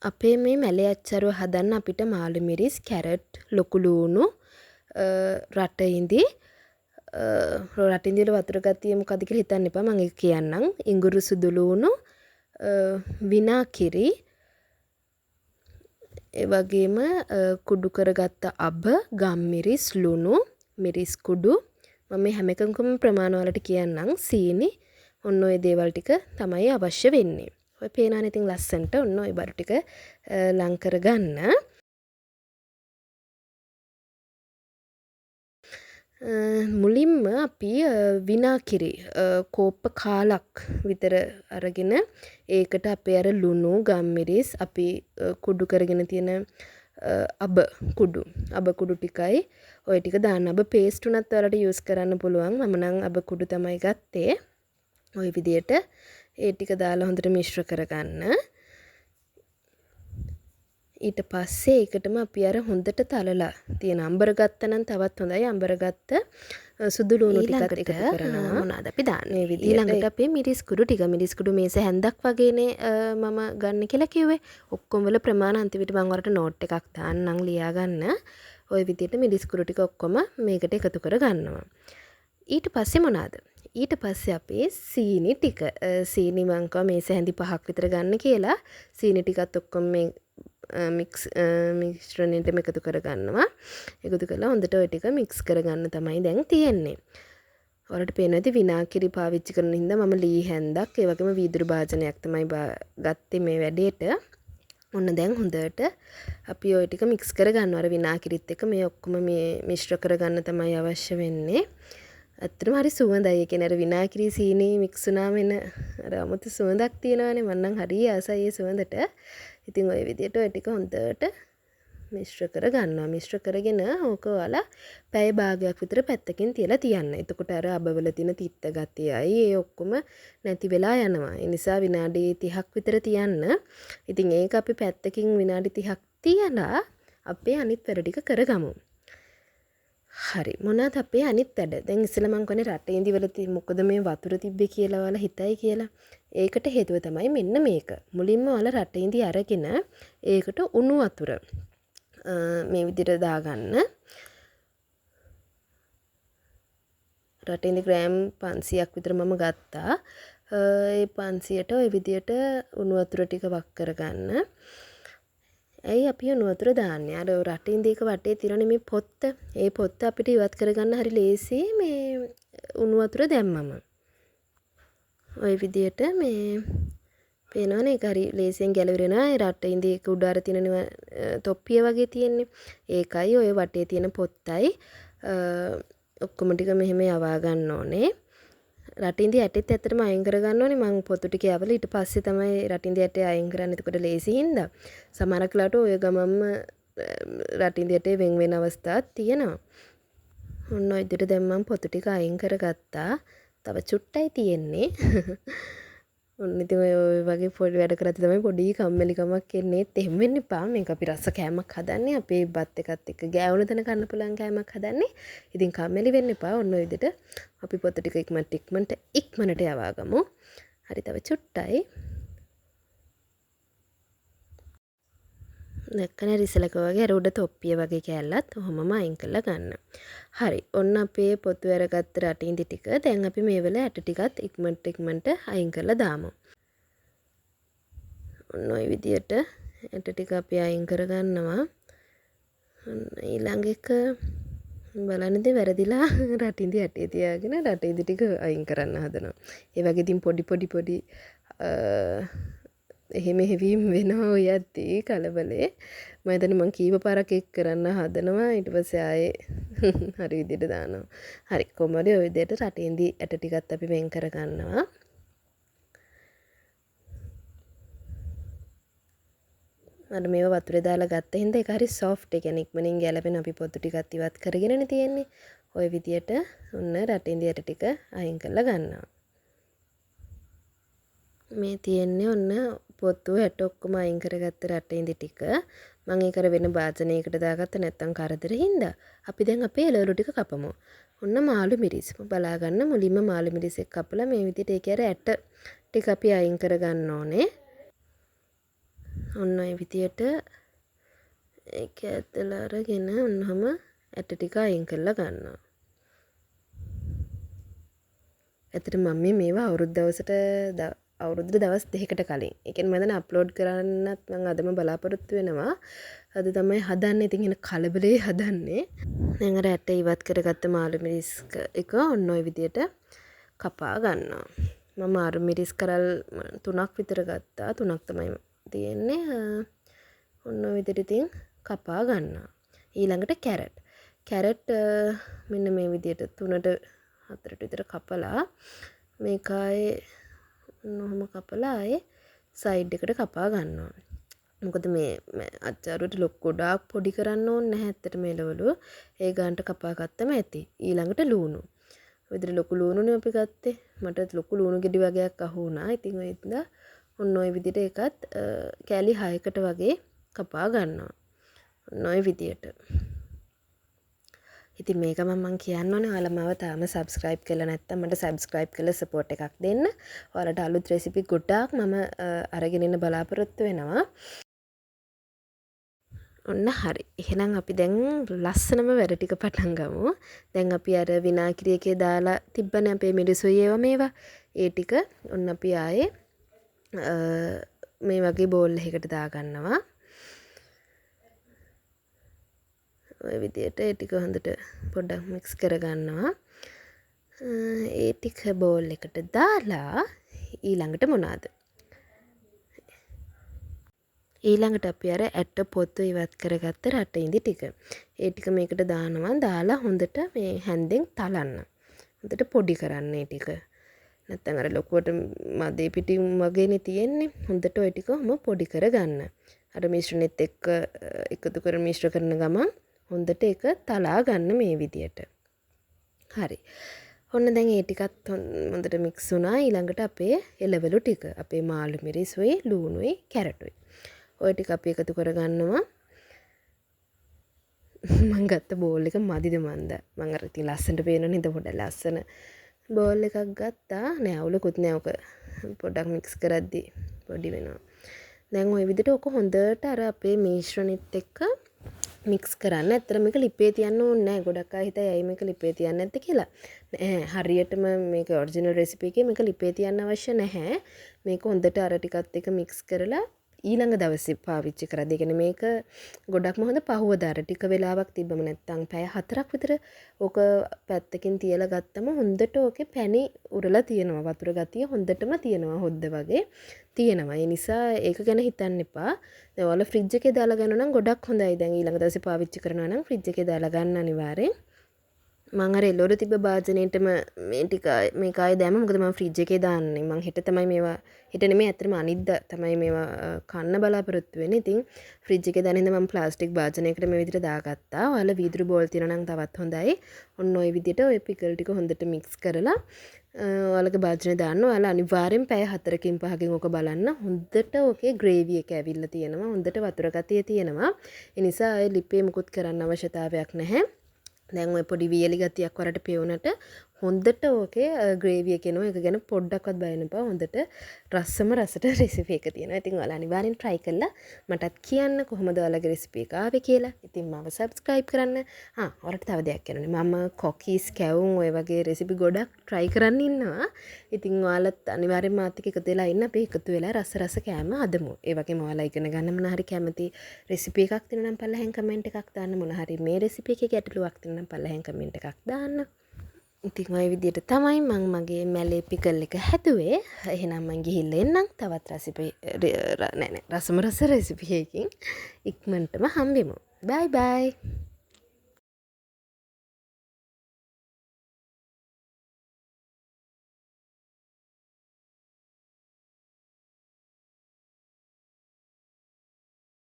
අපේ මේ මැලේ අච්චාරුව හදන්න අපිට මාළු මිරිස්, කැරට්, ලොකු ලූණු, රටඉඳි, රටඉඳි වල වතුර ගතිය මොකද්ද කියලා හිතන්න එපා. මම ඒක කියන්නම්. ඉඟුරු සුදු ලූණු, විනාකිරි, ඒ වගේම කුඩු කරගත්ත අබ, ගම්මිරිස්, ලුණු, මිරිස් කුඩු. මම මේ හැම එකකම ප්‍රමාණ ඔයාලට කියන්නම්. සීනි, ඔන්න ඔය දේවල් ටික තමයි අවශ්‍ය වෙන්නේ. ඔය පේනවනේ ඉතින් ලස්සනට ඔන්න ඔය බඩු ටික ලං කරගන්න. මුලින්ම අපි විනාකිරි කෝප්ප කාලක් විතර අරගෙන ඒකට අපේ අර ලුණු, ගම්මිරිස්, අපි කුඩු කරගෙන තියෙන අබ කුඩු, අබ කුඩු ටිකයි ඔය ටික දාන්න. අබ පේස්ට් උනත් ඔයාලට යූස් කරන්න පුළුවන්. මම නම් අබ කුඩු තමයි ගත්තේ. ඔය විදියට ඒ ටික දාලා හොඳට මිශ්‍ර කරගන්න. ඊට පස්සේ ඒකටම අපි අර හොඳට තලලා තියෙන අම්බර ගත්තා නම් තවත් හොඳයි. අම්බර ගත්ත සුදු ලුණු ටිකත් එකතු කරනවා. මොනවාද අපි දාන්නේ? මේ විදියට ඊළඟට අපේ මිරිස් කුඩු ටික. මිරිස් කුඩු මේස හැන්දක් වගේනේ මම ගන්න කියලා කිව්වේ. ඔක්කොම වල ප්‍රමාණ අන්තිමට මම ඔයාලට නෝට් එකක් දාන්නම් ලියා ගන්න. ඔය විදියට මිරිස් කුඩු ටික ඔක්කොම මේකට එකතු කර ගන්නවා. ඊට පස්සේ මොනවාද? ඊට පස්සේ අපේ සීනි ටික. සීනි මං කිව්වා මේස හැඳි 5ක් විතර ගන්න කියලා. සීනි ටිකත් ඔක්කොම මේ මිශ්‍රණයටම එකතු කරගන්නවා. එකතු කරලා හොඳට ඔය ටික මික්ස් කරගන්න තමයි දැන් තියෙන්නේ. ඔයාලට පේනවා ඇති විනාකිරි පාවිච්චි කරන හින්දා මම ලී හැන්දක්, ඒ වගේම වීදුරු භාජනයක් තමයි ගත්තේ මේ වැඩේට. ඔන්න දැන් හොඳට අපි ඔය ටික මික්ස් කරගන්නවා. අර විනාකිරිත් එක්ක මේ ඔක්කොම මේ මිශ්‍ර කරගන්න තමයි අවශ්‍ය වෙන්නේ. ඇත්තටම හරි සුවඳයි. ඒ කියන්නේ අර විනාකිරි සීනි මික්ස් වුණාම එන අර අමුතු සුවඳක් තියෙනවනේ. මං නම් හරි ආසයි ඒ සුවඳට. ඉතින් ඔය විදියට ඔය ටික හොඳට මිශ්‍ර කරගන්නවා. මිශ්‍ර කරගෙන ඕක ඔයාලා පැය භාගයක් විතර පැත්තකින් තියලා තියන්න. එතකොට අර අබවල තියෙන තිත්ත ගතියයි ඒ ඔක්කොම නැති වෙලා යනවා. ඒ නිසා විනාඩි 30ක් විතර තියන්න. ඉතින් ඒක අපි පැත්තකින් විනාඩි 30ක් තියලා අපේ අනිත් වැඩ ටික කරගමු. හරි, මොනවාද අපේ අනිත් වැඩ? දැන් ඉස්සෙල්ලා මං කියන්නේ රටේ ඉඳි වල මොකද මේ වතුර තිබ්බේ කියලා ඔයාලා හිතයි කියලා. ඒකට හේතුව තමයි මෙන්න මේක. මුලින්ම ඔයාලා රටේ ඉඳි අරගෙන ඒකට උණු වතුර මේ විදිහට දාගන්න. රටේ ඉඳි ග්‍රෑම් 500ක් විතර මම ගත්තා. ඒ 500ට ඔය විදිහට උණු වතුර ටික වක් කරගන්න. ඇයි අපි උණු වතුර දාන්නේ? අර රටේ ඉඳි එක වටේ තියෙනනේ මේ පොත්ත. ඒ පොත්ත අපිට ඉවත් කරගන්න හරි ලේසි මේ උණු වතුර දැම්මම. ඔය විදියට මේ පේනවනේ ඒක හරි ලේසියෙන් ගැලවිරෙනවා. ඒ රටේ ඉඳි එක උඩ අර තියෙන තොප්පිය වගේ තියෙන්නේ. ඒකයි ඔය වටේ තියෙන පොත්තයි ඔක්කොම ටික මෙහෙම යවා ගන්න ඕනේ. රටින්දි ඇටෙත් ඇත්තටම අයින් කරගන්න ඕනේ. මං පොතු ටික යවලා ඊට පස්සේ තමයි රටින්දි ඇටේ අයින් කරන්නේ. එතකොට ලේසි හින්දා. සමහරක් වෙලාවට ඔය ගමන්ම රටින්දි ඇටේ වෙන් වෙන අවස්ථාත් තියෙනවා. ඔන්න ඔය විදිහට දැන් මං පොතු ටික අයින් කරගත්තා. තව චුට්ටයි තියෙන්නේ. ඔන්න ඉතින් ඔය වගේ පොඩි වැඩ කරද්දි තමයි පොඩි කම්මැලිකමක් එන්නේ. ඒත් එහෙම වෙන්න එපා. මේක අපි රස කෑමක් හදන්නේ. අපේ බත් එකත් එක්ක ගෑවුන තැන කන්න පුළුවන් කෑමක් හදන්නේ. ඉතින් කම්මැලි වෙන්න එපා. ඔන්න ඔය විදිහට අපි පොත ටික ඉක්මනට ඉක්මනට ඉක්මනට යවාගමු. හරි, තව චුට්ටයි. දැක්කනේ රිසලක වගේ අර උඩ තොප්පිය වගේ කෑල්ලත් ඔහොමම අයින් කරලා ගන්න. හරි, ඔන්න අපේ පොතු අරගත්ත රටින්දි ටික දැන් අපි මේ වෙලාව ඇට ටිකත් ඉක්මනට ඉක්මනට අයින් කරලා දාමු. ඔන්න ඔය විදියට ඇට ටික අපි අයින් කරගන්නවා. ඔන්න ඊළඟ එක බලන්න ඉතින් වැරදිලා රටින්දි ඇටේ තියාගෙන රටින්දි ටික අයින් කරන්න හදනවා. ඒ වගේ ඉතින් පොඩි පොඩි පොඩි එහෙම එහෙවීම් වෙනවා ඔය ඇත්තේ කලබලේ. මම හිතන්නේ මං කීප පාරක් ඒක කරන්න හදනවා. ඊට පස්සේ ආයේ හරි විදියට දානවා. හරි, කොහොම හරි ඔය විදියට රටින්දි ඇට ටිකත් අපි වෙන් කරගන්නවා. අර මේවා වතුරේ දාලා ගත්ත හින්දා ඒක හරි සොෆ්ට්. ඒ කියන්නේ ඉක්මනින් ගැලපෙන අපි පොතු ටිකත් ඉවත් කරගෙනනේ තියෙන්නේ. ඔය විදියට ඔන්න රටින්දි ඇට ටික අයින් කරලා ගන්නවා. මේ තියෙන්නේ ඔන්න පොතු ඇට ඔක්කොම අයින් කරගත්ත රටින්දි ටික. මං ඒක අර වෙන භාජනයකට දාගත්ත නැත්තම් කරදර හින්දා. අපි දැන් අපේ එළවලු ටික කපමු. ඔන්න මාළු මිරිස්. බලාගන්න මුලින්ම මාළු මිරිස් එක්ක කපලා මේ විදිහට ඒකේ අර ඇට ටික අපි අයින් කරගන්න ඕනේ. ඔන්න ඔය විදියට ඒක ඇදලා අරගෙන ඔන්නෝම ඇට ටික අයින් කරලා ගන්නවා. ඇත්තටම මම මේවා අවුරුදු දවසට අවුරුද්දට දවස් දෙකකට කලින්. ඒ කියන්නේ මම දැන් අප්ලෝඩ් කරන්නත් මං අදම බලාපොරොත්තු වෙනවා. අද තමයි හදන්නේ. ඉතින් එන කලබලේ හදන්නේ. දැන් අර ඇට ඉවත් කරගත්ත මාළු මිරිස් එක ඔන්න ඔය විදියට කපා ගන්නවා. මම මාළු මිරිස් කරල් 3ක් විතර ගත්තා. 3ක් තමයි තියෙන්නේ. ඔන්න ඔය විදියට ඉතින් කපා ගන්නවා. ඊළඟට කැරට්. කැරට් මෙන්න මේ විදියට 3ට 4ට විතර කපලා මේක ආයේ ඔන්න ඔහොම කපලා ආයේ සයිඩ් එකට කපා ගන්නවා. මොකද මේ අච්චාරුවට ගොඩාක් පොඩි කරන්න ඕනේ නැහැ ඇත්තටම එළවලු. ඒ ගානට කපා ගත්තම ඇති. ඊළඟට ලූණු. ඔය විදිහට ලොකු ලූණුනේ අපි ගත්තේ. මට ලොකු ලූණු ගෙඩි වගයක් අහු වුණා. ඉතින් ඔය හින්දා ඔන්න ඔය විදිහට ඒකත් කෑලි 6කට වගේ කපා ගන්නවා. ඔන්න ඔය විදිහට. ඉතින් මේක මං කියන්න ඕනේ, ඔයාලා මාව තාම සබ්ස්ක්‍රයිබ් කරලා නැත්නම් මට සබ්ස්ක්‍රයිබ් කරලා සපෝට් එකක් දෙන්න. ඔයාලට අලුත් රෙසිපි ගොඩාක් මම අරගෙන එන්න බලාපොරොත්තු වෙනවා. ඔන්න හරි. එහෙනම් අපි දැන් ලස්සනම වැඩ ටික පටන් ගමු. දැන් අපි අර විනාගිරි එකේ දාලා තිබ්බනේ අපේ මිරිසුයි ඒවා මේවා. ඒ ටික ඔන්න අපි ආයේ මේ වගේ බෝල් එකකට දාගන්නවා. ඔය විදියට ඒ ටික හොඳට පොඩ්ඩක් මික්ස් කරගන්නවා. ඒ ටික බෝල් එකට දාලා ඊළඟට මොනවාද? ඊළඟට අපි අර ඇට පොතු ඉවත් කරගත්ත රටඉඳි ටික. ඒ ටික මේකට දානවා. දාලා හොඳට මේ හැන්දෙන් තලන්න. හොඳට පොඩි කරන්න ඒ ටික. නැත්තම් අර ලොකුවට මදේ පිටින් වගේනේ තියෙන්නේ. හොඳට ඔය ටික ඔහොම පොඩි කරගන්න. අර මිශ්‍රණෙත් එක්ක එකතු කර මිශ්‍ර කරන ගමන් හොඳට ඒක තලා ගන්න මේ විදියට. හරි. ඔන්න දැන් ඒ ටිකත් හොඳට මික්ස් වුණා. ඊළඟට අපේ එළවලු ටික. අපේ මාළු මිරිසුයි, ලූණුයි, කැරටුයි. ඔය ටික අපි එකතු කරගන්නවා. මං ගත්ත බෝල් එක මදිද මන්ද? මං අර ඉතින් ලස්සනට පේනවනේ හින්දා පොඩ්ඩක් ලස්සන බෝල් එකක් ගත්තා. නෑ අවුලකුත් නෑ. ඔක පොඩ්ඩක් මික්ස් කරද්දි පොඩි වෙනවා. දැන් ඔය විදිහට ඔක හොඳට අර අපේ මිශ්‍රණෙත් එක්ක මික්ස් කරන්න. ඇත්තටම මේක ලිපේ තියන්න ඕනේ නෑ. ගොඩක් අය හිතයි ඇයි මේක ලිපේ තියන්නේ නැත්තේ කියලා. නෑ, හරියටම මේක ඔරිජිනල් රෙසිපි එකේ මේක ලිපේ තියන්න අවශ්‍ය නැහැ. මේක හොඳට අර ටිකත් එක්ක මික්ස් කරලා ඊළඟ දවසේ පාවිච්චි කරද්දී, ඒ කියන්නේ මේක ගොඩක්ම හොඳ පහුවදා අර ටික වෙලාවක් තිබ්බම නැත්තම් පැය 4ක් විතර ඕක පැත්තකින් තියලා ගත්තම හොඳට ඕකේ පැණි උරලා තියෙනවා. වතුර ගතිය හොඳටම තියෙනවා. හොද්ද වගේ තියෙනවා. ඒ නිසා ඒක ගැන හිතන්න එපා. දැන් ඔයාලා ෆ්‍රිජ් එකේ දාලා ගන්න නම් ගොඩක් හොඳයි. දැන් ඊළඟ දවසේ පාවිච්චි කරනවා නම් ෆ්‍රිජ් එකේ දාලා ගන්න අනිවාර්යෙන්. මං අර එළවලු තිබ්බ භාජනයේටම මේ ටික මේක ආයේ දැම්මා. මොකද මං ෆ්‍රිජ් එකේ දාන්නේ. මං හෙට තමයි මේවා, හෙට නෙමෙයි ඇත්තටම අනිද්දා තමයි මේවා කන්න බලාපොරොත්තු වෙන්නේ. ඉතින් ෆ්‍රිජ් එකේ දාන හින්දා මං ප්ලාස්ටික් භාජනයකට මේ විදිහට දාගත්තා. ඔයාලා වීදුරු බෝල් තියෙනවා නම් තවත් හොඳයි. ඔන්න ඔය විදිහට ඔය පිකල් ටික හොඳට මික්ස් කරලා ඔයාලගේ භාජනය දාන්න. ඔයාලා අනිවාර්යෙන් පැය 4කින් 5කින් ඕක බලන්න. හොඳට ඕකේ ග්‍රේවි එක ඇවිල්ලා තියෙනවා. හොඳට වතුර ගතිය තියෙනවා. ඒ නිසා ඔය ලිපේ මුකුත් කරන්න අවශ්‍යතාවයක් නැහැ. දැන් ඔය පොඩි වියලි ගතියක් වරට පෙවුනට හොඳට ඕකේ ග්‍රේවි එක එනවා. ඒක ගැන පොඩ්ඩක්වත් බය වෙන්න එපා. හොඳට රසම රසට රෙසිපි එක තියෙනවා. ඉතින් ඔයාලා අනිවාර්යෙන් try කරලා මටත් කියන්න කොහොමද ඔයාලගේ රෙසිපි එක ආවේ කියලා. ඉතින් මාව subscribe කරන්න. ඔයාලට තව දෙයක් කියන්න ඕනේ. මම කොකීස් කැවුම් ඔය වගේ රෙසිපි ගොඩක් try කරන්න ඉන්නවා. ඉතින් ඔයාලත් අනිවාර්යෙන් මාත් එක්ක එකතු වෙලා ඉන්න. අපි එකතු වෙලා රස රස කෑම හදමු. ඒ වගේම ඔයාලා ඉගෙන ගන්න මොන හරි කැමති රෙසිපි එකක් තියෙනවා නම් පල්ලෙහෙන් කමෙන්ට් එකක් දාන්න. මොන හරි මේ රෙසිපි එකේ ගැටලුවක් තියෙනවා නම් පල්ලෙහෙන් කමෙන්ට් එකක් දාන්න. ඉතින් ඔය විදිහට තමයි මං මගේ මැලේ පිකල් එක හැදුවේ. එහෙනම් මං ගිහිල්ලා එන්නම්. තවත් රෙසිපි, නෑ, නෑ, රසම රස රෙසිපි එකකින් ඉක්මනටම හම්බෙමු. බයි බයි.